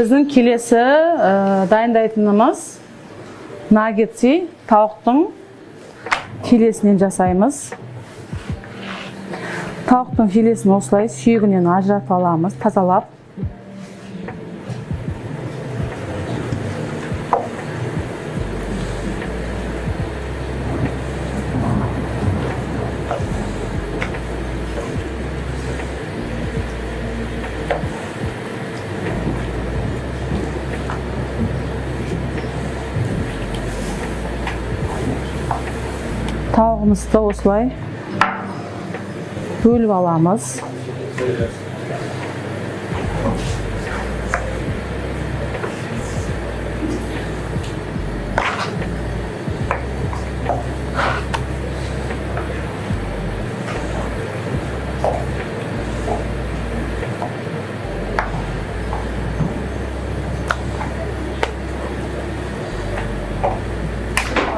Біздің келесі дайындайтынымыз наггетсы, тауықтың филесінен жасаймыз. Тауықтың филесін осылай сүйегінен ажыратып аламыз, тазалап. Тауығымызды осылай бөліп аламыз.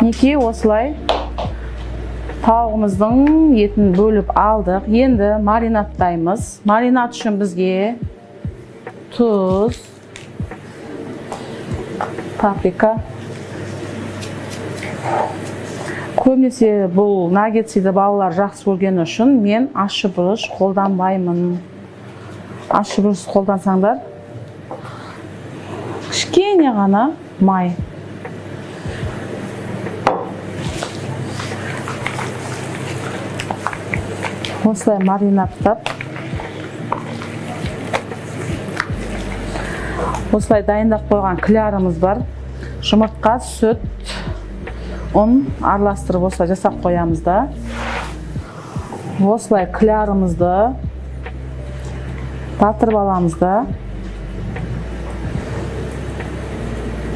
Мінекей осылай тауығымыздың етін бөліп алдық. Енді маринадтаймыз. Маринад үшін бізге тұз, паприка. Көбінесе бұл наггетсті балалар жақсы көргені үшін мен ащы бұрыш қолданбаймын. Ащы бұрыш қолдансаңдар, кішкене ғана май. Осылай маринадтап, осылай дайындап қойған клярымыз бар. Жұмыртқа, сүт, ұн араластырып осылай жасап қоямыз да. Осылай клярымызды батырып аламыз да,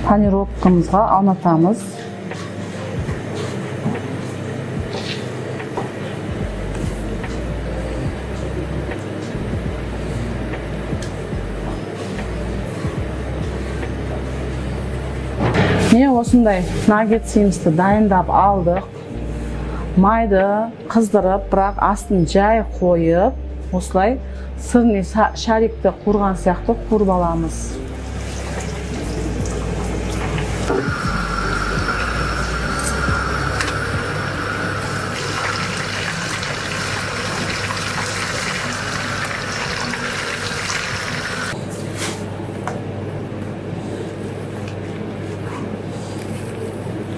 панировкамызға аунатамыз. Міне осындай наггетсімізді дайындап алдық. Майды қыздырып, бірақ астын жай қойып, осылай сырный шарикті қуырған сияқты қуырып аламыз.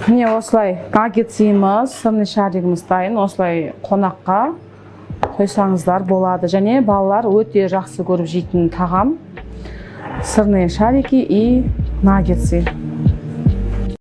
Міне осылай наггетсіміз, сырный шаригіміз дайын. Осылай қонаққа қойсаңыздар болады. Және балалар өте жақсы көріп жейтін тағам сырные шарики и наггетсы.